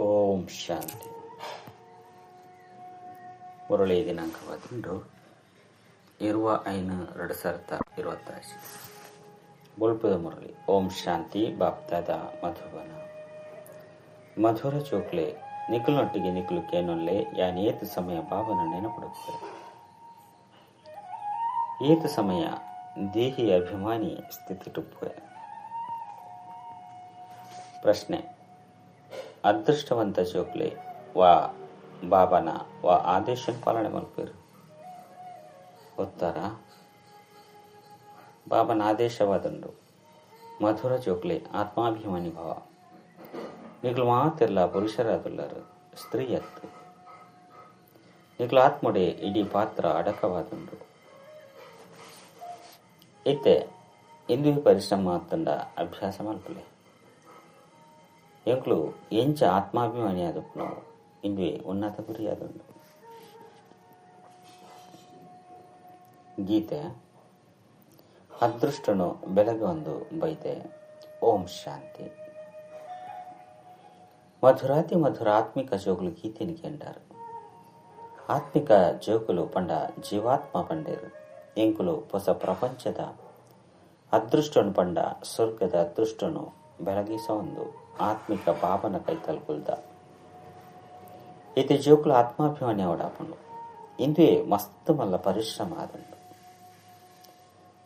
ಓಂ ಶಾಂತಿ. ಮುರಳಿ ದಿನಾಂಕ 15/2025. ಬೊಲ್ಪುದ ಮುರಳಿ. ಓಂ ಶಾಂತಿ. ಬಾಪ್ದಾದ ಮಧುಬನ. ಮಧುರ ಚೋಕ್ಲೆ ನಿಖಲನೊಟ್ಟಿಗೆ ನಿಖಲು ಕೇನೊಲ್ಲೆ ಯಾನ್ ಏತು ಸಮಯ ಬಾಬನ ನೆನಪುಡುತ್ತೆ. ಏತು ಸಮಯ ದೇಹಿ ಅಭಿಮಾನಿ ಸ್ಥಿತಿ ಟುಪ್ಪುವೆ. ಪ್ರಶ್ನೆ: ಅದೃಷ್ಟವಂತ ಚೋಕ್ಲೆ ವಾ ಬಾಬನ ವಾ ಆದೇಶ ಪಾಲನೆ ಮಲ್ಪೇರು ಗೊತ್ತಾರ? ಬಾಬನ ಆದೇಶವಾದಂಡು ಮಧುರ ಚೋಕ್ಲೆ ಆತ್ಮಾಭಿಮಾನಿ ಭಾವ. ನಿಗ್ಲು ಮಾತೆಲ್ಲ ಪುರುಷರಾದುಲ್ಲರು, ಸ್ತ್ರೀಯತ್ತು. ನಿಗ್ಲು ಆತ್ಮಡೆ ಇಡೀ ಪಾತ್ರ ಅಡಕವಾದುಂಡು. ಇತ್ತೆ ಇಂದು ಪರಿಶ್ರಮ ತಂಡ ಅಭ್ಯಾಸ ಮಲ್ಪಲೆ. ಎಂಕ್ಲು ಎಂಚ ಆತ್ಮಾಭಿಮಾನಿ ಆದಪ್ಪು ಇಂದುವೆ ಉನ್ನತ ಗುರಿಯಾದುಂಡು. ಗೀತೆ ಅದೃಷ್ಟನು ಬೆಳಗೊಂದು ಬೈದೆ. ಓಂ ಶಾಂತಿ. ಮಧುರಾತಿ ಮಧುರ ಆತ್ಮಿಕ ಜೋಗುಲು ಗೀತೆని ಕೇಂಡಾರು. ಆತ್ಮಿಕ ಜೋಗುಲು ಪಂಡ ಜೀವಾತ್ಮ ಪಂಡೇರು. ಎಂಕುಲು ಹೊಸ ಪ್ರಪಂಚದ ಅದೃಷ್ಟನು ಪಂಡ ಸ್ವರ್ಗದ ಅದೃಷ್ಟನು ಬೆಳಗಿಸ ಒಂದು ಆತ್ಮಿಕ ಬಾಬನ ಕೈತಲ್ಕುಲ್ದ. ಇತ್ತೆ ಜೋಕುಲು ಆತ್ಮಾಭಿಮಾನಿ ಅವಡಾಪುಂಡು. ಇಂದುವೆ ಮಸ್ತ್ ಮಲ್ಲ ಪರಿಶ್ರಮ ಆದಂಡು.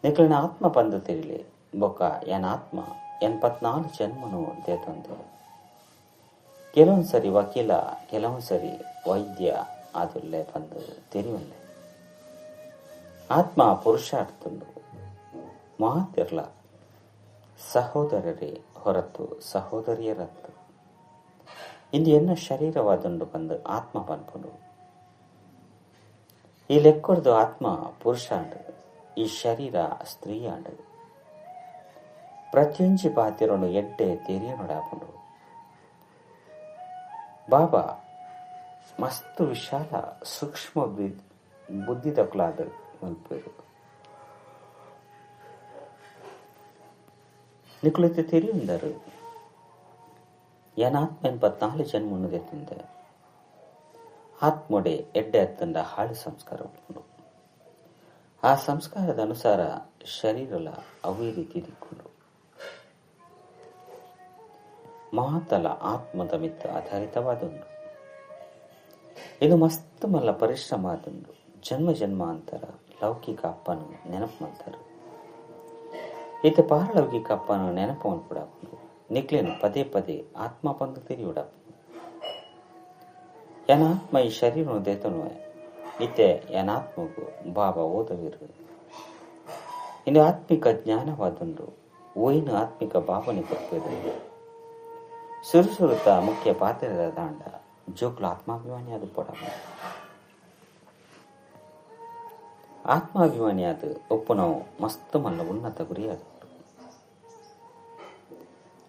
ನಿಕ್ಲಿನ ಆತ್ಮ ಪಂದು ತಿರಿಲಿ ಬೊಕ್ಕ ಎನ್ ಆತ್ಮ 84 ಜನ್ಮನು ದೇತೊಂದು. ಕೆಲವೊಂದು ಸರಿ ವಕೀಲ, ಕೆಲವೊಂದು ಸರಿ ವೈದ್ಯ ಆದುಲ್ಲೆ ಬಂದು ತೆರಿಯುಲ್ಲೆ. ಆತ್ಮ ಪುರುಷಾರ್ಥುಂಡು. ಮಾತಿರ್ಲ ಸಹೋದರರೇ ಹೊರತು ಸಹೋದರಿಯರತ್ತು. ಇಂದು ಎನ್ನ ಶರೀರವಾದುಂಡು ಬಂದು ಆತ್ಮ ಪನ್ಪುಂಡು. ಈ ಲೆಕ್ಕೊಡ್ದು ಆತ್ಮ ಪುರುಷಾಂಡು, ಈ ಶರೀರ ಸ್ತ್ರೀಯಾಂಡು. ಪ್ರತಿಯೊಂಜಿ ಪಾತಿರನು ಎಡ್ಡೆ ತೆರಿಯನೊಡಾಪುಂಡು. ಬಾಬಾ ಮಸ್ತ್ ವಿಶಾಲ ಸೂಕ್ಷ್ಮ ಬುದ್ಧಿದಕ್ಲಾದ ಮಲ್ಪೇರು. ನಿಕುಲತೆ ತೆರಿಯುಂದರು ಏನಾತ್ಮ 84 ಜನ್ಮನ್ನು ತಂದೆ. ಆತ್ಮೊಡೆ ಎಡ್ಡೆ ಅತ್ತಂಡ ಹಾಳು ಸಂಸ್ಕಾರ ಉಂಟು. ಆ ಸಂಸ್ಕಾರದ ಅನುಸಾರ ಶರೀರಲ ಅವೇ ರೀತಿ ದಿಕ್ಕೊಂಡು ಮಹತಲ ಆತ್ಮದ ಮಿತ್ತ ಆಧಾರಿತವಾದುಂಡು. ಇದು ಮಸ್ತ್ ಮಲ್ಲ ಪರಿಶ್ರಮ ಆದುಂಡು. ಜನ್ಮ ಜನ್ಮಾಂತರ ಲೌಕಿಕ ಅಪ್ಪನು ನೆನಪು ಮಾಡ್ತಾರೆ. ಈತ ಪಾರಲೌಕಿಕ ಅಪ್ಪನು ನೆನಪು ಮಲ್ಪುಡಾಪುಂಡು. ನಿಕ್ಲೇನು ಪದೇ ಪದೇ ಆತ್ಮ ಪಂದು ತಿರಿಯುಡಾಪುಂಡು. ಏನಾತ್ಮ ಈ ಶರೀರನು ದೇತನು ಇತ್ತೆ ಏನಾತ್ಮಗೂ ಬಾಬಾ ಓದವಿರು. ಇನ್ನು ಆತ್ಮಿಕ ಜ್ಞಾನವಾದುಂಡು. ಓಯಿನ ಆತ್ಮಿಕ ಭಾವನೆ ಕೊಡ್ತಿರು. ಸುರುಸುರುತ ಮುಖ್ಯ ಪಾತ್ರದ ದಾಂಡ ಜೋಕ್ಲು ಆತ್ಮಾಭಿಮಾನಿ ಅದು ಪಡ. ಆತ್ಮಾಭಿಮಾನಿ ಅದು ಒಪ್ಪುನವು ಮಸ್ತ್ ಮಲ್ಲ ಉನ್ನತ ಗುರಿಯಾದ.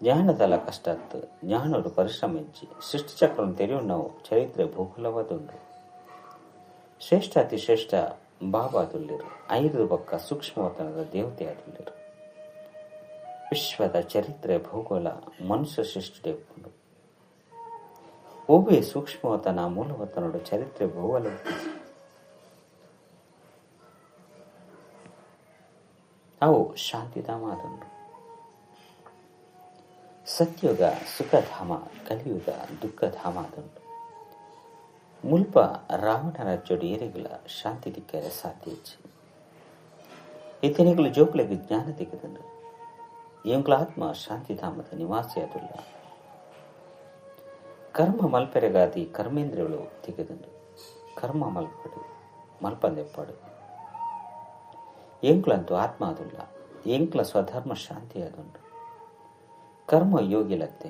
ಜ್ಞಾನದಲ್ಲ ಕಷ್ಟ ಅತ್ತು. ಜ್ಞಾನೋಡು ಪರಿಶ್ರಮ ಇಜ್ಜಿ ಸೃಷ್ಟಿಚಕ್ರನು ತೆರೆಯುಣ್ಣವು ಚರಿತ್ರೆ ಭೂಗೋಲವಾದುಂಡು. ಶ್ರೇಷ್ಠ ಅತಿ ಶ್ರೇಷ್ಠ ಬಾಬಾ ತುಲ್ಲಿರು. 5 ಬೊಕ್ಕ ಸೂಕ್ಷ್ಮವತನದ ದೇವತೆ ಆದುಲ್ಲಿರು. ವಿಶ್ವದ ಚರಿತ್ರೆ ಭೂಗೋಳ ಮನುಷ್ಯ ಸೃಷ್ಟಿ ಉಂಡು. ಓಬೆ ಸೂಕ್ಷ್ಮವತನ ಮೂಲವತನೋಡು ಚರಿತ್ರೆ ಭೂಗೋಲ ಅವು ಶಾಂತಿಧಾಮ ಆದುಂಡು. ಸತ್ಯುಗ ಸುಖಧಾಮ, ಕಲಿಯುಗ ದುಃಖಧಾಮ ಆದುಂಡು. ಮುಲ್ಪ ರಾವಣ ರಾಜ್ಯೋಡು ಏರೆಗಳ ಶಾಂತಿ ದಿಕ್ಕರೆ ಸಾಧ್ಯ ಇಚ್ಚಿ. ಇತನಿಗಳು ಜೋಕುಲೆಗ್ ಜ್ಞಾನ ದಿಕ್ಕದಂಡು. ಎಂಕ್ಲ ಆತ್ಮ ಶಾಂತಿಧಾಮದ ನಿವಾಸಿ ಆದುಲ್ಲ. ಕರ್ಮ ಮಲ್ಪೆರೆಗಾದಿ ಕರ್ಮೇಂದ್ರಿಯಗಳು ತಿಗದಂಡು. ಕರ್ಮ ಮಲ್ಪಡು ಮಲ್ಪಂದೆಪ್ಪಾಡು. ಎಂಕ್ಲಂತೂ ಆತ್ಮ ಆದುಲ್ಲ. ಎಂಕ್ಲ ಸ್ವಧರ್ಮ ಶಾಂತಿ ಆದುಂಡು. ಕರ್ಮ ಯೋಗಿಲತ್ತೆ.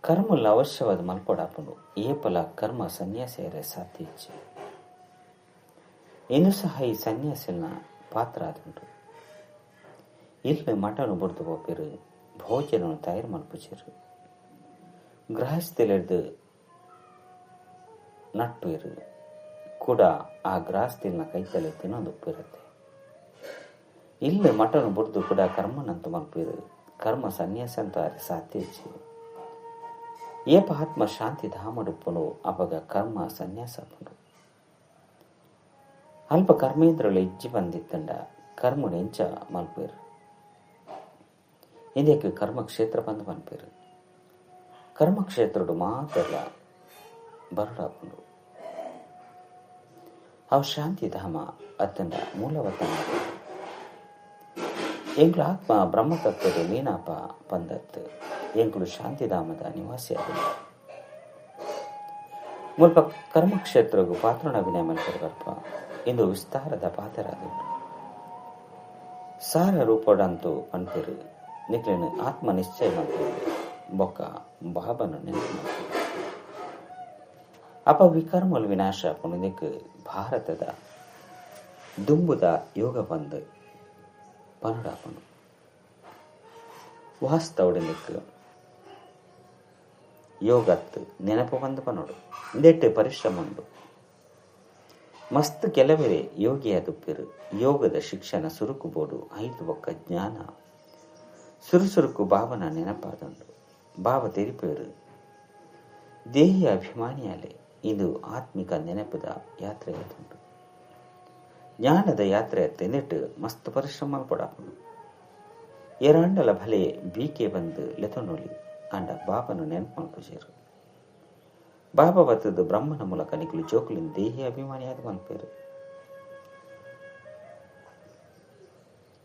ಕರ್ಮಲ್ಲ ಅವಶ್ಯವಾದ ಮಲ್ಪಡಾಪುಂಡು. ಏಪಲ ಕರ್ಮ ಸನ್ಯಾಸಿಯರೇ ಸಾಧ್ಯ ಇಚ್ಚೆ. ಇಂದು ಸಹ ಈ ಸನ್ಯಾಸಿನ ಪಾತ್ರ ಆದುಂಡು. ಇಲ್ಲಿ ಮಠನು ಬುಡ್ದು ಪೋಪೆರು, ಭೋಜನನು ತಯಾರು ಮಲ್ಪುಚೆರು, ಗೃಹಸ್ಥಿಲೆಡ್ದು ನಟ್ಟುವೆರು ಕೂಡ ಆ ಗೃಹಸ್ಥಿಲ್ನ ಕೈತಲೆ ತಿನ್ನೊಂದುಪ್ಪಿರುತ್ತೆ. ಇಲ್ಲಿ ಮಠನು ಬುಡ್ದು ಕೂಡ ಕರ್ಮನಂತೂ ಮಲ್ಪಿರು. ಕರ್ಮ ಸನ್ಯಾಸ ಅಂತ ಸಾಧ್ಯ ಇಚ್ಚೆ. ಏಪ ಆತ್ಮ ಶಾಂತಿ ಧಾಮಡುಪ್ಪುನು ಅಪಗ ಕರ್ಮ ಸನ್ಯಾಸ ಆಪುಂಡು. ಅಲ್ಪ ಕರ್ಮೇಂದ್ರಲು ಇಜ್ಜಿ ಬಂದಿತ್ತಂಡ ಕರ್ಮನು ಎಂಚ ಮಲ್ಪೇರು. ಇಂದಕ್ಕೆ ಕರ್ಮಕ್ಷೇತ್ರ ಬಂದು ಪನ್ಪೇರು. ಕರ್ಮಕ್ಷೇತ್ರಡು ಮಾತ್ರ ಬರಡಾಪುಂಡು. ಅವು ಶಾಂತಿಧಾಮ ಅತ್ತಂಡ ಮೂಲವತನ. ಎಂಕ್ಲು ಆತ್ಮ ಬ್ರಹ್ಮತತ್ವದ ಲೀನಾಪ ಪಂದತ್ತು ಎಂಕ್ಲು ಶಾಂತಿಧಾಮದ ನಿವಾಸಿ ಆದಿಲ್ಲ. ಮುಲ್ಪ ಕರ್ಮಕ್ಷೇತ್ರಗೂ ಪಾತ್ರಣ ಅಭಿನಯ ಮಲ್ಪೆರ್ ಇಂದು ವಿಸ್ತಾರದ ಪಾತ್ರರಾದುಂಡು. ಸಾರ ರೂಪಡಂತೂ ಪನ್ಪೆರು ನಿಕ್ಲೆನ್ ಆತ್ಮ ನಿಶ್ಚಯ ಮಲ್ಪೆರು ಬೊಕ್ಕ ಬಾಬನು ನೆನಪು ಮಲ್ಪೆರು. ಅಪ ವಿಕರ್ಮಲು ವಿನಾಶ ಪುನದಿಕ್ ಭಾರತದ ದುಂಬುದ ಯೋಗ ಬಂದು ಪನಡಾಪನು. ವಾಸ್ತವಡಿನಿಕ್ ಯೋಗತ್ತು ನೆನಪು ಬಂದು ಪನೋಡು. ಇಂದೆಟ್ಟು ಪರಿಶ್ರಮ ಉಂಡು. ಮಸ್ತ್ ಕೆಲವರೆ ಯೋಗಿಯಾದುಪ್ಪೆರು. ಯೋಗದ ಶಿಕ್ಷಣ ಸುರುಕು ಬೋಡು ಐದು ಬೊಕ್ಕ ಜ್ಞಾನ ಸುರುಸುರುಕು ಭಾವನ ನೆನಪಾದುಂಡು. ಭಾವ ತೆರಿಪೇರು ದೇಹಿಯ ಅಭಿಮಾನಿಯಾಲೆ ಇದು ಆತ್ಮಿಕ ನೆನಪುದ ಯಾತ್ರೆಯಾದುಂಡು. ಜ್ಞಾನದ ಯಾತ್ರೆ ತೆನೆಟ್ಟು ಮಸ್ತ್ ಪರಿಶ್ರಮ ಪಡಾಪುಂಡು. ಏರಾಂಡಲ ಭಲೆ ಬೀಕೆ ಬಂದು ಲೆತೊನೊಲಿ ಆಂಡ ಬಾಬನು ನೆನಪು ಮಲ್ಪುಜೆರು. ಬಾಬಾ ಬತ್ತದು ಬ್ರಹ್ಮನ ಮೂಲಕ ನಿಕುಲು ಜೋಕುಲಿನ ದೇಹಿ ಅಭಿಮಾನಿಯಾದ ಮಲ್ಪೇರು.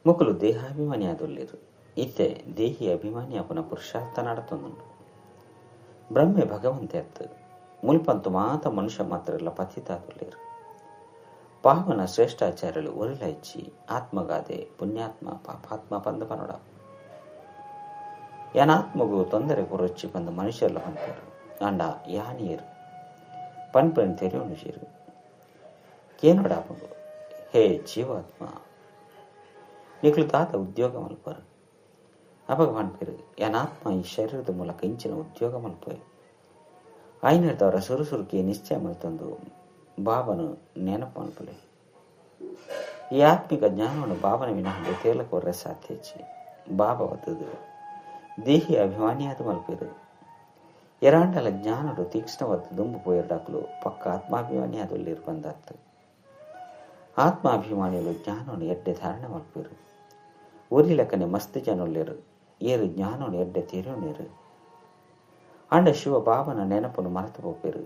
ಮುಕುಲು ದೇಹಾಭಿಮಾನಿಯಾದುಲ್ಲೇರು. ಇತ್ತೆ ದೇಹಿ ಅಭಿಮಾನಿ ಅಪನ ಪುರುಷಾರ್ಥ ನಡತೊಂದುಂಡು. ಬ್ರಹ್ಮೆ ಭಗವಂತೆ ಅತ್ತು ಮುಲ್ಪಂತು ಮಾತ ಮನುಷ್ಯ ಮಾತ್ರಲ್ಲ ಪತಿತಾದುಲ್ಲೇರು. ಪಾವನ ಶ್ರೇಷ್ಠಾಚಾರ್ಯರು ಒರಿಲ ಇಚ್ಚಿ ಆತ್ಮಗಾದೆ ಪುಣ್ಯಾತ್ಮ ಪಾಪಾತ್ಮ ಪಂದ ಪನೋಡ. ಯಾನಾತ್ಮಗೂ ತೊಂದರೆ ಕೊರೊಚ್ಚಿ ಬಂದು ಮನುಷ್ಯರ್ಲ ಪನ್ಪೇರು. ಆಂಡ ಯಾನಿಯರು ಪನ್ಪೆನ್ ತೆರಿಯೊನುಜೆರು. ಕೇನೋಡಾಪುಂಡು, ಹೇ ಜೀವಾತ್ಮ ನಿಕ್ಲು ತಾತ ಉದ್ಯೋಗ ಮಲ್ಪರು. ಅಪಗ ಪನ್ಪೇರು ಯಾನಾತ್ಮ ಈ ಶರೀರದ ಮೂಲಕ ಇಂಚಿನ ಉದ್ಯೋಗ ಮಲ್ಪೆ. ಆಯ್ನದವರ ಸುರುಸುರುಕಿ ನಿಶ್ಚಯ ಮಲ್ತಂದು ಬಾಬನು ನೆನಪು ಮಲ್ಪಲೆ. ಈ ಆತ್ಮಿಕ ಜ್ಞಾನವನ್ನು ಬಾಬನ ವಿನಃ ತೇಲಕೋರ್ರೆ ಸಾಧ್ಯ. ಬಾಬಾ ವತ್ತದು ದೇಹಿ ಅಭಿಮಾನಿಯಾದ ಮಲ್ಪೇರು. ಎರಾಂಡಲ ಜ್ಞಾನಡು ತೀಕ್ಷ್ಣವಾದ ದುಂಬು ಪೋಯರ್ಡಾಕ್ಲು ಪಕ್ಕ ಆತ್ಮಾಭಿಮಾನಿಯಾದುಲ್ಲಿರು ಬಂದತ್ತು. ಆತ್ಮಾಭಿಮಾನಿಗಳು ಜ್ಞಾನವನ್ನು ಎಡ್ಡೆ ಧಾರಣೆ ಮಲ್ಪೇರು. ಊರಿ ಲೆಕ್ಕನೆ ಮಸ್ತ್ ಜನೊಲ್ಲೇರು ಏರು ಜ್ಞಾನವನ್ನು ಎಡ್ಡೆ ತೆರೆಯೋನೇರು. ಆಂಡ ಶಿವ ಬಾಬನ ನೆನಪನ್ನು ಮರೆತು ಪೋಪೇರು.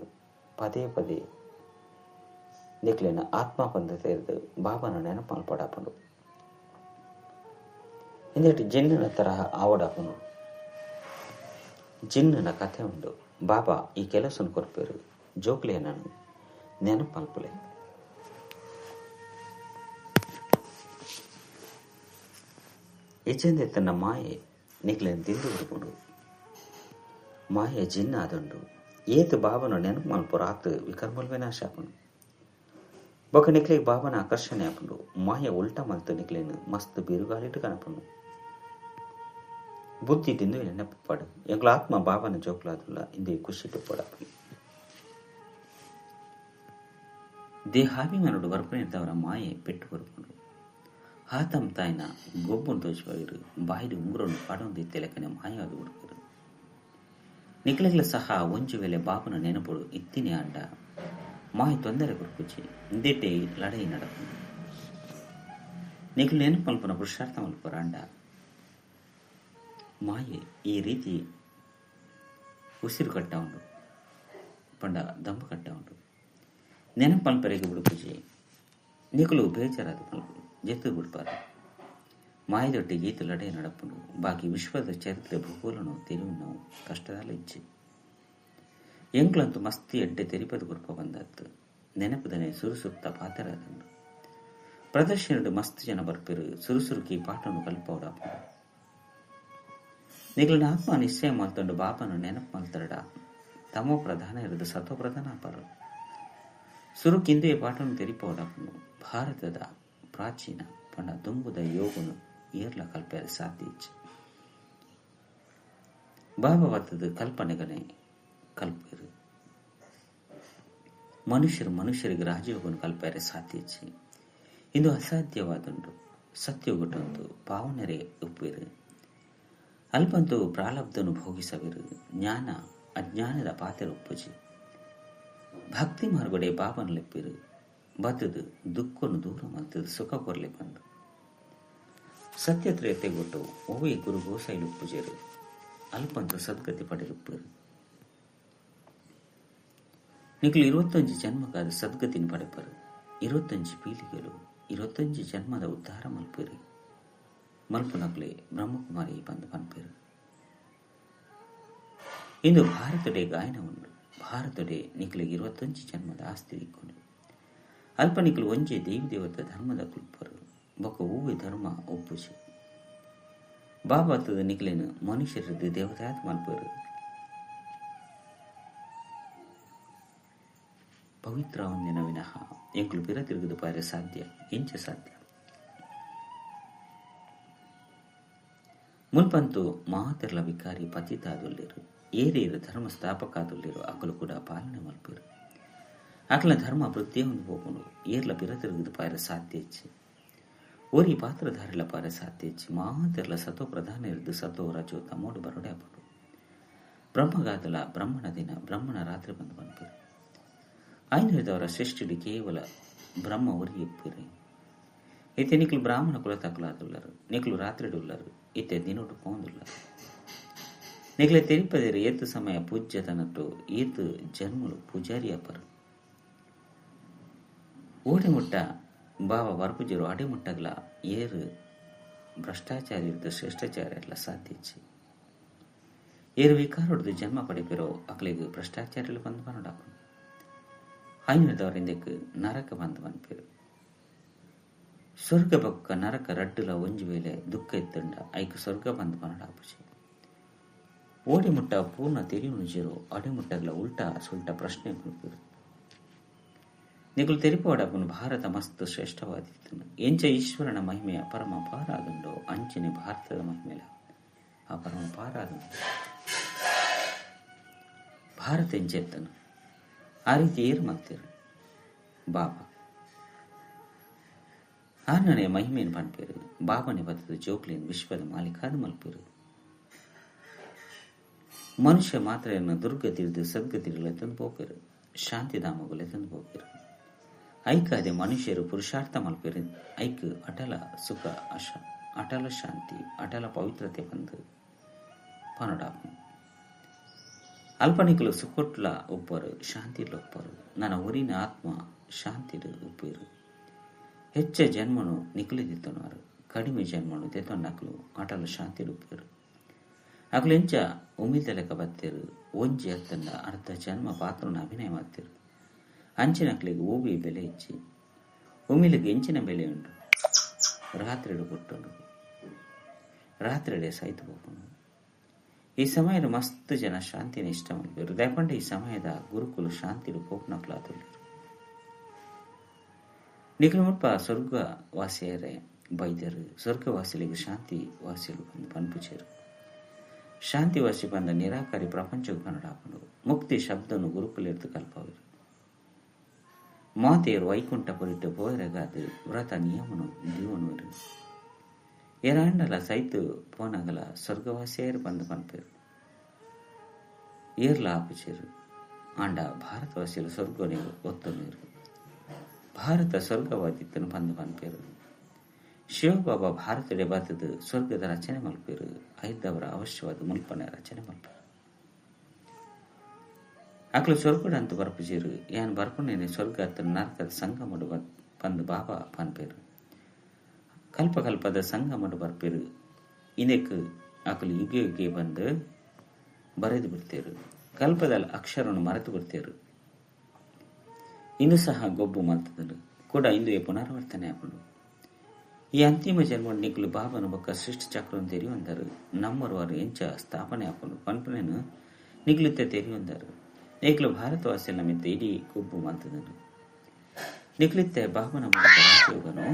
ಪದೇ ಪದೇ ನಿಕ್ಲಿನ ಆತ್ಮ ಬಂದ ತೆರೆದು ಬಾಬನ ನೆನಪು ಮಲ್ಪಡಾಪುಂಡು. ಇಂದೆಟ್ ಜಿನ್ನಿನ ತರಹ ಆವಡಾಪುಂಡು. ಜಿನ್ನನ ಕಥೆ ಉಂಡು. ಬಾಬಾ ಈ ಕೆಲಸను ಕೊರ್ಪೇರು. ಜೋಕ್ಲೇನನು ನೆನಪು ಮಲ್ಪುಲೆ. ಇಜ್ಜಂದೆ ತನ್ನ ಮಾಯೆ ನಿಕ್ಲೇನ್ ತಿಂದು ಬಿಡ್ಕೊಂಡು ಮಾಯೆ ಜಿನ್ನ ಆದುಂಡು. ಏತು ಬಾಬನು ನೆನಪು ಮಲ್ಪುರ ಆತು ವಿಕರ್ಮಲ್ ವಿನಾಶ ಆಪುಂಡು. ಬೊಕ ನಿಕ್ಲೆಗ್ ಬಾಬನ ಆಕರ್ಷಣೆ ಆಪುಂಡು. ಮಾಯೆ ಉಲ್ಟಾ ಮಲ್ತು ನಿಕ್ಲೇನ್ ಮಸ್ತ್ ಬಿರುಗಾಳಿಟ್ಟು ಕನಪುಂಡು. ಬುದ್ಧಿ ತಿಂದು ನೆನಪು ಎಂಕ್ಲ ಆತ್ಮ ಬಾಬನ ಜೋಕ್ಲಾದುಲ್ಲ ಇಂದು ಖುಷಿ ಪಡಾಪುಂಡು. ದೇಹಾಭಿಮಾನುಡು ಬರ್ಪಣೆದವರ ಮಾಯೆ ಪೆಟ್ಟು ಬರ್ಪುಂಡು. ಆತಮ್ ತಾಯಿನ ಗೊಬ್ಬನು ತೋಚಿಪೈರು ಬಾಯಿಡು ಉಂಗುರನ್ನು ಪಾಡೊಂದು ಲೆಕ್ಕನೆ ಮಾಯಾದ ಬಿಡ್ಪರು. ನಿಕ್ಲೆಗ್ಲ ಸಹ ಒಂಜಿ ವೇಳೆ ಬಾಬನ ನೆನಪುಡು ಇತ್ತಿನಿ ಆಂಡ ಮಾಯ ತೊಂದರೆ ಕೊರ್ಪುಜಿ. ಇಂದೆಟ್ಟೆ ಲಡೈ ನಡಪುಂಡು. ನಿಕ್ಲು ನೆನಪು ಮಲ್ಪುನ ಪುರುಷಾರ್ಥ ಮಲ್ಪುರ ಆಂಡ ಮಾಯೆ ಈ ರೀತಿ ಉಸಿರು ಕಟ್ಟ ಉಂಡು ಪಂಡ ದಂಬು ಕಟ್ಟ ಉಂಡು. ನೆನಪು ಮಲ್ಪರೆಗೆ ಬಿಡುಪುಜಿ. ನಿಕುಲು ಬೇಜಾರಾದ ಮಲ್ಪು ಜೆತ್ತು ಬಿಡ್ಪಾರು. ಮಾಯದೊಟ್ಟಿಗೆ ಈತ ಲಡೈ ನಡಪುಂಡು. ಬಾಕಿ ವಿಶ್ವದ ಚರಿತ್ರೆ ಭೂಗೋಲನು ತೆರಿವು ನಾವು ಕಷ್ಟದಲ್ಲ ಇಜ್ಜಿ. ಎಂಕ್ಲಂತೂ ಮಸ್ತಿ ಎಡ್ಡೆ ತೆರಿಪದು ಕೊರ್ಪ ಬಂದತ್ತು. ನೆನಪುದನೆ ಸುರುಸುರುತ್ತ ಪಾತ್ರರಾದುಂಡು. ಪ್ರದರ್ಶನಡು ಮಸ್ತ್ ಜನ ಬರ್ಪಿರು. ಸುರುಸುರುಕಿ ಪಾಠನು ಕಲ್ಪವಡಾಪುಂಡು. ನಿಕ್ಲೆನ ಆತ್ಮ ನಿಶ್ಚಯ ಮಲ್ತೊಂಡು ಬಾಬನು ನೆನಪು ಮಲ್ತರಡ ತಮೋ ಪ್ರಧಾನ ಇರುದು ಸತ್ವ ಪ್ರಧಾನ ಅಪರು. ಸುರುಕಿಂದುವೆ ಪಾಠನು ತೆರಿಪವಡಾಪುಂಡು. ಭಾರತದ ಪ್ರಾಚೀನ ಪಂಡ ದುಂಬುದ ಯೋಗನು ಏರ್ಲ ಕಲ್ಪೆರೆ ಸಾಧ್ಯ ಇಜ್ಜಿ. ಬಾಬಾ ಬತ್ತದು ಕಲ್ಪನೆಗನೆ ಕಲ್ಪೇರು. ಮನುಷ್ಯರು ಮನುಷ್ಯರಿಗೆ ರಾಜಯೋಗನು ಕಲ್ಪೆರೆ ಸಾಧ್ಯ ಇಜ್ಜಿ. ಇಂದು ಅಸಾಧ್ಯವಾದುಂಡು. ಸತ್ಯಗುಟಂತು ಪಾವನರೆ ಉಪ್ಪೇರು. ಅಲ್ಪಂತು ಪ್ರಾಲಬ್ಧನು ಭೋಗಿಸವಿರು. ಜ್ಞಾನ ಅಜ್ಞಾನದ ಪಾತೆರ ಉಪ್ಪುಜಿ. ಭಕ್ತಿ ಮಾರ್ಗಡೆ ಬಾಬನ ಲೆಪ್ಪಿರು ಬತ್ತದು ದುಃಖನು ದೂರ ಮಲ್ತದು ಸುಖ ಕೊರ್ಲೆ ಬಂದು ಸತ್ಯತ್ರೇತೆ ಗೊಟ್ಟು ಒವ್ವೇ ಗುರು ಗೋಸೈಲು ಉಪ್ಪುಜೇರು ಅಲ್ಪಂತ ಸದ್ಗತಿ ಪಡೆರುಪ್ಪೇರು. ನಿಕ್ಲು 21 ಜನ್ಮಕ್ಕಾದ ಸದ್ಗತಿನ ಪಡೆಪರು. 21 ಪೀಳಿಗೆಲು 21 ಜನ್ಮದ ಉದ್ಧಾರ ಮಲ್ಪೇರು. ಮಲ್ಪುನಕ್ಲೆ ಬ್ರಹ್ಮಕುಮಾರಿ ಬಂದು ಪನ್ಪೇರು. ಇಂದು ಭಾರತಡೆ ಗಾಯನ ಉಂಡು. ಭಾರತಡೆ ನಿಕ್ಲಿಗೆ 21 ಜನ್ಮದ ಆಸ್ತಿ ದಿಕ್ಕೊಂಡು ಅಲ್ಪ ನಿಕ್ಲು ಒಂಜೆ ದೇವಿ ದೇವತ ಧರ್ಮದ ಕುಲ್ಪರು ಬೊಕ್ಕ ಹೂವೆ ಧರ್ಮ ಒಪ್ಪುಜಿ. ಬಾಬಾತದ ನಿಕ್ಲೇನು ಮನುಷ್ಯರದ್ದು ದೇವತಾತ್ ಮಲ್ಪೇರು. ಪವಿತ್ರ ಒಂದಿನ ವಿನಃ ಎಂಕುಲು ಪಿರ ತಿರುಗುದು ಪಾರೆ ಸಾಧ್ಯ ಎಂಚ ಸಾಧ್ಯ. ಮುಲ್ಪಂತು ಮಾತೆರ್ಲ ವಿಕಾರಿ ಪತಿತಾದುಲ್ಲಿರು ಏರೇರು ಧರ್ಮ ಸ್ಥಾಪಕಾದುಲ್ಲಿರು ಅಕಲು ಕೂಡ ಪಾಲನೆ ಮಲ್ಪೇರು. ಅಕಲ ಧರ್ಮ ವೃತ್ತಿಯ ಒಂದು ಹೋಗುನು ಏರ್ಲ ಪಿರ ತಿರುಗುದು ಪಾರೆ ಸಾಧ್ಯ ಹೆಚ್ಚು. ಓರಿ ಪಾತ್ರಧಾರಿಲ ಪಾರೆ ಸಾಧ್ಯ ಹೆಚ್ಚು. ಮಾತೆರ್ಲ ಸತೋ ಪ್ರಧಾನ ಇರ್ದು ಸತೋ ರಜೋ ತಮೋಡು ಬರೋಡೆ ಅಪಡು ಬ್ರಹ್ಮಗಾದಲ ಬ್ರಹ್ಮಣ ದಿನ ಬ್ರಹ್ಮಣ ರಾತ್ರಿ ಬಂದು ಬಂದ್ಪೇರು. ಐನದವರ ಸೃಷ್ಟಿಡಿ ಕೇವಲ ಬ್ರಹ್ಮ ಒರಿಯಪ್ಪೇರು. ಇತ್ತೆ ನಿಕ್ಲು ಬ್ರಾಹ್ಮಣ ಕುಲ ತಕಲಾದುಲ್ಲರು ನಿಕ್ಲು ರಾತ್ರಿಡುಲ್ಲರು ಇತ್ತೆ ದಿನೋಟು ಪೋಂದುಲ್ಲರು. ನಿಕ್ಲೆ ತೆರಿಪದಿರು ಏತು ಸಮಯ ಪೂಜ್ಯ ತನಟ್ಟು ಏತು ಜನ್ಮಲು ಪೂಜಾರಿ ಅಪ್ಪರು. ಓಡೆ ಮುಟ್ಟ ಬಾಬಾ ವರ್ಪುಜರು ಅಡೆ ಮುಟ್ಟಗಲ ಏರು ಭ್ರಷ್ಟಾಚಾರಿ ಇರ್ದು ಶ್ರೇಷ್ಠಾಚಾರ ಎಲ್ಲ ಸಾಧ್ಯಚ್ಚಿ. ಏರು ವಿಕಾರೊಡ್ದು ಜನ್ಮ ಪಡೆಪಿರೋ ಅಕ್ಲಿಗೆ ಭ್ರಷ್ಟಾಚಾರ್ಯಲು ಬಂದು ಬನ್ನಡಾಪು ಐನದವರಿಂದಕ್ಕೆ ನರಕ ಬಂದು ಬಂದ್ಪೇರು. ಸ್ವರ್ಗ ಬೊಕ್ಕ ನರಕ ರಡ್ಡುಲ ಒಂಜಿ ವೇಳೆ ದುಃಖ ಇತ್ತಂಡ ಐಕ್ ಸ್ವರ್ಗ ಬಂದು ಬನ್ನಡಾಪುಜಿ. ಓಡಿ ಮುಟ್ಟ ಪೂರ್ಣ ತೆರಿಯುಣುಜಿರೋ ಅಡೆ ಮುಟ್ಟಗಲ ಉಲ್ಟಾ ಸುಲ್ಟಾ ಪ್ರಶ್ನೆ ಬಂದ್ಪೇರು. ನಿಕುಲು ತೆರಿಪೋಡಪ್ಪನು ಭಾರತ ಮಸ್ತ್ ಶ್ರೇಷ್ಠವಾದಿತ್ತನು. ಎಂಚ ಈಶ್ವರನ ಮಹಿಮೆಯ ಪರಮ ಪಾರಾದುಂಡೋ ಅಂಚನೆ ಭಾರತದ ಮಹಿಮೆಲ ಆ ಪರಮ ಪಾರಾದುಂಡು. ಭಾರತ ಎಂಚೆತ್ತನು ಆ ರೀತಿ ಏರು ಮಲ್ತಿರು ಬಾಬಾ ಆರ್ನನೆ ಮಹಿಮೇನು ಪನ್ಪೇರು. ಬಾಬನೆ ಬತ್ತದ ಜೋಕ್ಲಿನ್ ವಿಶ್ವದ ಮಾಲೀಕಾದ ಮಲ್ಪೇರು. ಮನುಷ್ಯ ಮಾತ್ರ ದುರ್ಗತಿರ್ದು ಸದ್ಗತಿರ್ಲೆ ತಂದು ಪೋಪೇರು, ಶಾಂತಿಧಾಮಗುಲೆ ತಂದು ಪೋಪೇರು. ಐಕಾದೆ ಮನುಷ್ಯರು ಪುರುಷಾರ್ಥ ಮಲ್ಪೇರು. ಐಕ್ ಅಟಲ ಸುಖ ಅಶ ಅಟಲ ಶಾಂತಿ ಅಟಲ ಪವಿತ್ರತೆ ಬಂದು ಪನಡಾಪು. ಅಲ್ಪನಿಕಲು ಸುಖೊಟ್ಲ ಒಪ್ಪರು ಶಾಂತಿಲು ಒಪ್ಪರು. ನನ್ನ ಊರಿನ ಆತ್ಮ ಶಾಂತಿಡು ಒಪ್ಪಿರು. ಹೆಚ್ಚ ಜನ್ಮನು ನಿಕುಲಿ ದಿತ್ತನವರು ಕಡಿಮೆ ಜನ್ಮನು ದೆತ್ತೊಂಡಾಕಲು ಅಟಲ ಶಾಂತಿಡು ಒಪ್ಪಿರು. ಅಕಲು ಎಂಚ ಉಮಿದ ಲೆಕ್ಕ ಬತ್ತೇರು ಒಂಜಿ ಅತ್ತಂಡ ಅರ್ಧ ಜನ್ಮ ಪಾತ್ರನ ಅಭಿನಯ ಮಾಡ್ತಿರು. ಅಂಚಿನಕ್ಲಿಗೆ ಓವಿ ಬೆಲೆ ಹೆಚ್ಚಿ ಉಮಿಲಿಗೆ ಎಂಚಿನ ಬೆಲೆ ಉಂಟು. ರಾತ್ರಿಡು ಕೊಟ್ಟನು ರಾತ್ರಿಡೆ ಸಾಯ್ತು ಹೋಗೋಣ. ಈ ಸಮಯದ ಮಸ್ತ್ ಜನ ಶಾಂತಿನ ಇಷ್ಟ ಮಾಡ್ಬೇಕು. ದಯಪಂಡ ಈ ಸಮಯದ ಗುರುಕುಲ ಶಾಂತಿಡು ಪೋಪ್ನಕ್ಲಾದುಲ್ಲೇರು. ನಿಖಲು ಮುಲ್ಪ ಸ್ವರ್ಗ ವಾಸಿಯರೇ ಬೈದರು ಸ್ವರ್ಗವಾಸಿಲಿಗೆ ಶಾಂತಿ ವಾಸಿಲು ಬಂದು ಪನ್ಪುಚೇರು. ಶಾಂತಿವಾಸಿ ಬಂದ ನಿರಾಕಾರಿ ಪ್ರಪಂಚಕ್ಕೆ ಕನ್ನಡಾಪನು ಮುಕ್ತಿ ಶಬ್ದನು ಗುರುಕುಲಿರ್ದು ಕಲ್ಪವರು. ಮಾತೆಯರು ವೈಕುಂಠ ಪುರಿಟ್ಟು ಪೋಯರಗಾದು ವ್ರತ ನಿಯಮನು ದೀವನುವರು. ಏರಾಂಡಲ ಸೈತು ಪೋನಗಲ ಸ್ವರ್ಗವಾಸಿಯರು ಬಂದು ಪನ್ಪೇರು. ಏರ್ಲ ಆಪುಚೇರು ಆಂಡ ಭಾರತವಾಸಿಲು ಸ್ವರ್ಗನೆ ಒತ್ತುನೀರು. ಭಾರತ ಸ್ವರ್ಗವಾದಿತ್ತನು ಬಂದು ಪನ್ಪೇರು. ಶಿವಬಾಬಾ ಭಾರತಡೆ ಬತ್ತದು ಸ್ವರ್ಗದ ರಚನೆ ಮಲ್ಪೇರು. ಐದವರ ಅವಶ್ಯವಾದ ಮುಲ್ಪನೆ ರಚನೆ ಮಲ್ಪೇರು. ಅಕ್ಲು ಸ್ವರ್ಗಡ ಅಂತ ಬರ್ಪುಜೀರು. ಯಾನ್ ಬರ್ಪುನೇನೆ ಸ್ವರ್ಗ ಅತ್ತ ನರಕದ ಸಂಗಮಡು ಬಂದು ಬಾಬಾ ಪನ್ಪೇರು. ಕಲ್ಪ ಕಲ್ಪದ ಸಂಗಮಡು ಬರ್ಪೇರು. ಇದಕ್ಕೆ ಅಕಲು ಯುಗೆ ಯುಗೆ ಬಂದು ಬರೆದು ಬಿಡ್ತೇರು. ಕಲ್ಪದಲ್ಲಿ ಅಕ್ಷರವನ್ನು ಮರೆತು ಬಿಡ್ತೇರು. ಇಂದು ಸಹ ಗೊಬ್ಬು ಮಲ್ತದರು ಕೂಡ ಇಂದುವೆ ಪುನರಾವರ್ತನೆ ಆಪುಂಡು. ಈ ಅಂತಿಮ ಜನ್ಮ ನಿಕ್ಲು ಬಾಬನ ಬೊಕ್ಕ ಸೃಷ್ಟಿ ಚಕ್ರವನ್ನು ತೆರೆಯುವಂದರು. ನಮ್ಮರುವರು ಎಂಚ ಸ್ಥಾಪನೆ ಆಪುಂಡು ಪನ್ಪುನೇನು ನಿಕ್ಲುತ್ತೆ ತೆರೆಯುವಂದರು. ನಿಕ್ಲು ಭಾರತವಾಸಿನ ಮಿತ್ತ ಇಡೀ ಗೊಬ್ಬು ಮಲ್ತದರು. ನಿಕ್ಲಿತ್ತೆ ಬಾಬನ ಮೂಲಕ ರಾಜಯೋಗನು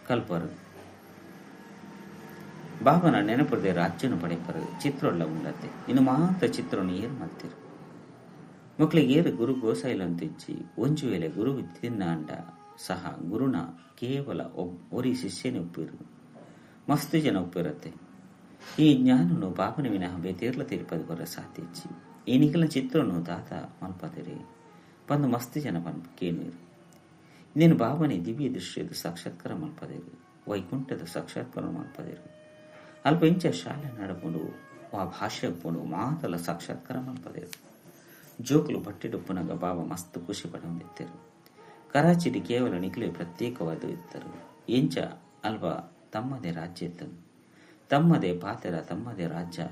ಕಲ್ಪರು. ಬಾಬನ ನೆನಪುರದೆ ರಾಜ್ಯನು ಪಡೆಪರು. ಚಿತ್ರೊಳ್ಳ ಉಂಡತ್ತೆ ಇನ್ನು ಮಾತ್ರ ಚಿತ್ರವನ್ನು ಏರು ಮಾಡ್ತೀರು. ಮಕ್ಕಳಿಗೆ ಏರು ಗುರು ಗೋಸಾಯಿಲಂತಿಜ್ಜಿ ಒಂಜು ವೇಳೆ ಗುರು ತಿನ್ನಾಂಡ ಸಹ ಗುರುನ ಕೇವಲ ಒರಿ ಶಿಷ್ಯನೇ ಒಪ್ಪಿರು. ಮಸ್ತ್ ಜನ ಒಪ್ಪಿರತ್ತೆ. ಈ ಜ್ಞಾನನು ಬಾಬನ ವಿನಃ ಬೇತೇರ್ಲ ತಿರುಪತಿ ಕೊರ ಸಾಧ್ಯಚ್ಚಿ. ಈ ನಿಖಲ ಚಿತ್ರನು ದಾತ ಮಲ್ಪದಿರಿ ಬಂದು ಮಸ್ತ್ ಜನ ಪನ್ ಕೇನುವರು. ಇನ್ನೇನು ಬಾಬನೆ ದಿವ್ಯ ದೃಶ್ಯದ ಸಾಕ್ಷಾತ್ಕಾರ ಮಲ್ಪದಿರು, ವೈಕುಂಠದ ಸಾಕ್ಷಾತ್ಕಾರ ಮಲ್ಪದಿರು. ಅಲ್ಪ ಇಂಚ ಶಾಲೆ ನಡಪುಂಡು ಆ ಭಾಷೆ ಪುಂಡು ಮಾತಲ ಸಾಕ್ಷಾತ್ಕಾರ ಮಲ್ಪದಿರು. ಜೋಕುಲು ಬಟ್ಟಿಡುಪ್ಪುನಗ ಬಾಬಾ ಮಸ್ತ್ ಖುಷಿ ಪಡೊಂದಿತ್ತರು. ಕರಾಚಿಡಿ ಕೇವಲ ನಿಖಲೆ ಪ್ರತ್ಯೇಕವಾದ ಇತ್ತರು. ಎಂಚ ಅಲ್ಪ ತಮ್ಮದೇ ರಾಜ್ಯ ಇತ್ತನು, ತಮ್ಮದೇ ಪಾತೆರ, ತಮ್ಮದೇ ರಾಜ್ಯ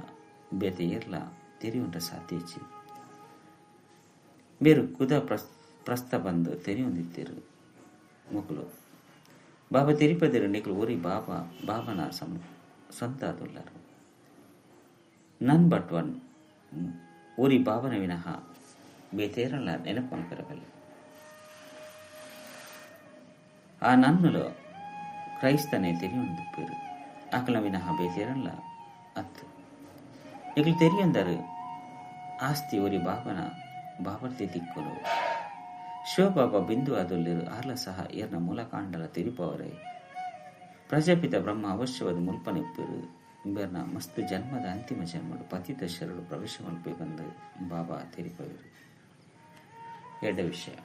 ಬೇತೆ ಏರ್ಲ ತೆರೆಯುಂಟ ಸಾಧ್ಯಚಿ. ಬೇರು ಕುದ ಪ್ರಸ್ತ ಬಂದು ತೆರೆಯೊಂದಿತ್ತಿರು ಮುಕುಲು. ಬಾಬಾ ತಿರುಪದಿರು ನಿಖಲು ಊರಿ ಬಾಬಾ ಬಾಬನ ಸ್ವಂತ ಅದುಲ್ಲರು. ನನ್ ಬಟ್ ಒನ್ ಊರಿ ಬಾಬನ ವಿನಃ ಬೇತೇರಲ್ಲ ನೆನಪು ಮಲ್ಪೆರಬಲ್ಲೆ. ಆ ನನ್ನುಲು ಕ್ರೈಸ್ತನೇ ತೆರೆಯೊಂದಿಪ್ಪೇರು. ಆಕಲ ವಿನಃ ಬೇತೇರಲ್ಲ ಅತ್ತು. ನಿಖಲು ತೆರೆಯೊಂದರು ಆಸ್ತಿ ಒರಿ ಬಾಬನ ಬಾಬರ್ತಿ ತಿಕ್ಕಲು. ಶಿವಬಾಬಾ ಬಿಂದು ಅದುಲ್ಲಿರು ಆರ್ಲ ಸಹ ಏರ್ನ ಮೂಲಕಾಂಡಲ ತಿರುಪವರೇ. ಪ್ರಜಾಪಿತ ಬ್ರಹ್ಮ ಅವಶ್ಯವಾದ ಮುಲ್ಪನಿಪ್ಪಿರು. ಬೇರ್ನ ಮಸ್ತ್ ಜನ್ಮದ ಅಂತಿಮ ಜನ್ಮಡು ಪತಿತ ಶರಡು ಪ್ರವೇಶ ಮಲ್ಪೆ ಬಂದು ಬಾಬಾ ತಿರುಪವರು. ಎರಡ ವಿಷಯ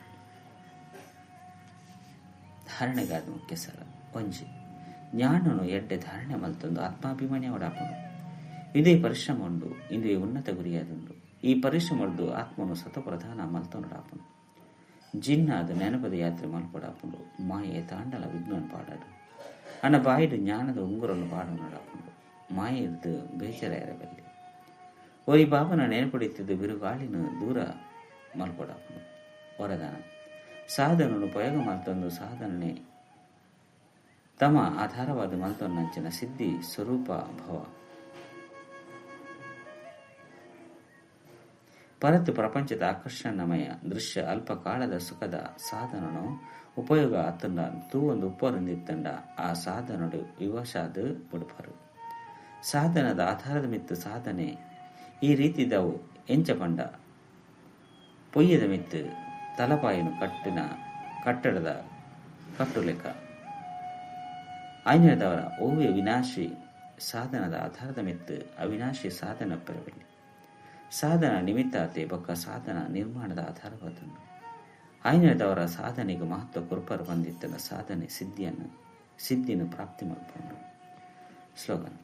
ಧಾರಣೆಗಾದ ಮುಖ್ಯ ಸರ. ಒಂಜಿ ಜ್ಞಾನನು ಎಡ್ಡೆ ಧಾರಣೆ ಮಲ್ತೊಂದು ಆತ್ಮಾಭಿಮಾನಿ ಅವಡಾಪನು. ಇದೇ ಪರಿಶ್ರಮ ಉಂಡು, ಇಂದುವೆ ಉನ್ನತ ಗುರಿಯಾದುಂಡು. ಈ ಪರಿಶ್ರಮದ್ದು ಆತ್ಮನು ಸತಪ್ರಧಾನ ಮಲ್ತೊಂಡಾಪನು. ಜಿನ್ನಾದ ನೆನಪದ ಯಾತ್ರೆ ಮಲ್ಪಡಾಪುಂಡು. ಮಾಯೆ ತಾಂಡಲ ವಿಘ್ನ ಪಾಡಾಡು ಅನ್ನ ಬಾಯಿಡು ಜ್ಞಾನದ ಉಂಗುರನ್ನು ಪಾಡೋಡಾಪುಂಡು. ಮಾಯೆ ಇದ್ದು ಬೇಜಾರಾಯಿರಬಲ್ಲಿ. ಓರಿ ಬಾಬನ ನೆನಪಡಿತ್ತಿದ್ದು ಬಿರುಗಾಳಿನ ದೂರ ಮಲ್ಪಡಾಪುಂಡು. ವರದಾನ ಸಾಧನನು ಉಪಯೋಗ ಮಲ್ತೊಂದು ಸಾಧನೆ ತಮ್ಮ ಆಧಾರವಾದ ಮಲ್ತೊನ್ನಂಚಿನ ಸಿದ್ಧಿ ಸ್ವರೂಪ ಭವ. ಪರತು ಪ್ರಪಂಚದ ಆಕರ್ಷಣಮಯ ದೃಶ್ಯ ಅಲ್ಪಕಾಲದ ಸುಖದ ಸಾಧನನು ಉಪಯೋಗ ಆತಂಡ ತೂವೊಂದು ಉಪ್ಪರೊಂದಿತ್ತಂಡ ಆ ಸಾಧನಡು ವಿವಶಾದ ಬುಡುಪರು. ಸಾಧನದ ಆಧಾರದ ಮಿತ್ತು ಸಾಧನೆ ಈ ರೀತಿದವು ಎಂಚ ಪಂಡ ಪೊಯ್ಯದ ಮಿತ್ತು ತಲಪಾಯನು ಕಟ್ಟಿನ ಕಟ್ಟಡದ ಕಟ್ಟುಲೆಕ್ಕ. ಆಯ್ನದವರ ಓವೆ ವಿನಾಶಿ ಸಾಧನದ ಆಧಾರದ ಮಿತ್ತು ಅವಿನಾಶಿ ಸಾಧನ ಪೆರವಲ್ಲಿ. ಸಾಧನ ನಿಮಿತ್ತಾತೆ ಬೊಕ್ಕ ಸಾಧನ ನಿರ್ಮಾಣದ ಆಧಾರವಾದನು. ಆಯ್ನದವರ ಸಾಧನೆಗೆ ಮಹತ್ವ ಕುರುಪರು ಬಂದಿತ್ತನ ಸಾಧನೆ ಸಿದ್ಧಿಯನ್ನು ಪ್ರಾಪ್ತಿ ಮಾಡಿಕೊಂಡು. ಸ್ಲೋಗನ್: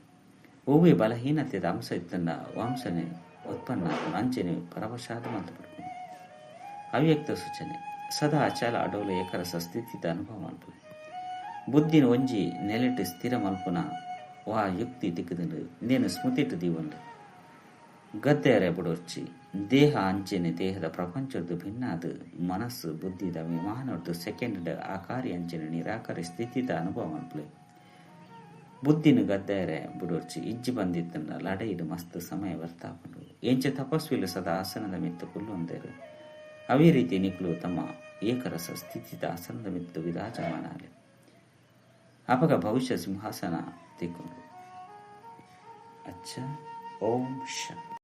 ಓವೆ ಬಲಹೀನತೆದ ಅಂಶ ಇತ್ತನ್ನ ವಂಶನೆ ಉತ್ಪನ್ನ ಅಂಚನೆ ಪರವಶಾದ ಮಾತುಪಡ್ಕೊಂಡು. ಅವ್ಯಕ್ತ ಸೂಚನೆ: ಸದಾ ಅಚಲ ಅಡೋಲ ಏಕರಸ ಸ್ಥಿತಿದ ಅನುಭವ ಮಲ್ಪು. ಬುದ್ಧಿನ ಒಂಜಿ ನೆಲೆಟ್ಟು ಸ್ಥಿರ ಮಲ್ಪುನ ವಾ ಯುಕ್ತಿ ತಿಕ್ಕದಂಡು ನೇನು ಸ್ಮೃತಿಟ್ಟು ದೀವಂಡು. ಗದ್ದೆಯರೆ ಬುಡೊರ್ಚಿ ದೇಹ ಅಂಚೆನೆ ದೇಹದ ಪ್ರಪಂಚದ್ದು ಭಿನ್ನಾದ ಮನಸ್ಸು ಬುದ್ಧಿದ ವಿಮಾನದ್ದು ಸೆಕೆಂಡ್ ಆಕಾರಿ ಅಂಚೆನೆ ನಿರಾಕಾರಿ ಸ್ಥಿತಿದ ಅನುಭವ ಮಲ್ಪಲೆ. ಬುದ್ಧಿನ ಗದ್ದೆಯರೆ ಬುಡೊರ್ಚಿ ಇಜ್ಜಿ ಬಂದಿತ್ತನ್ನ ಲಡೈಡು ಮಸ್ತ್ ಸಮಯ ವರ್ತಾಪಂಡು. ಎಂಚ ತಪಸ್ವಿಲು ಸದಾ ಆಸನದ ಮಿತ್ತು ಕುಲ್ಲೊಂದೇರು ಅವೇ ರೀತಿ ನಿಕ್ಲು ತಮ್ಮ ಏಕರಸ ಸ್ಥಿತಿದ ಆಸನದ ಮಿತ್ತು ವಿರಾಜಮಾನಾಲೆ. ಅಪಗ ಭವಿಷ್ಯ ಸಿಂಹಾಸನ ತಿಕ್ಕೊಂಡು. ಅಚ್ಚ, ಓಂ ಶಾಂತಿ.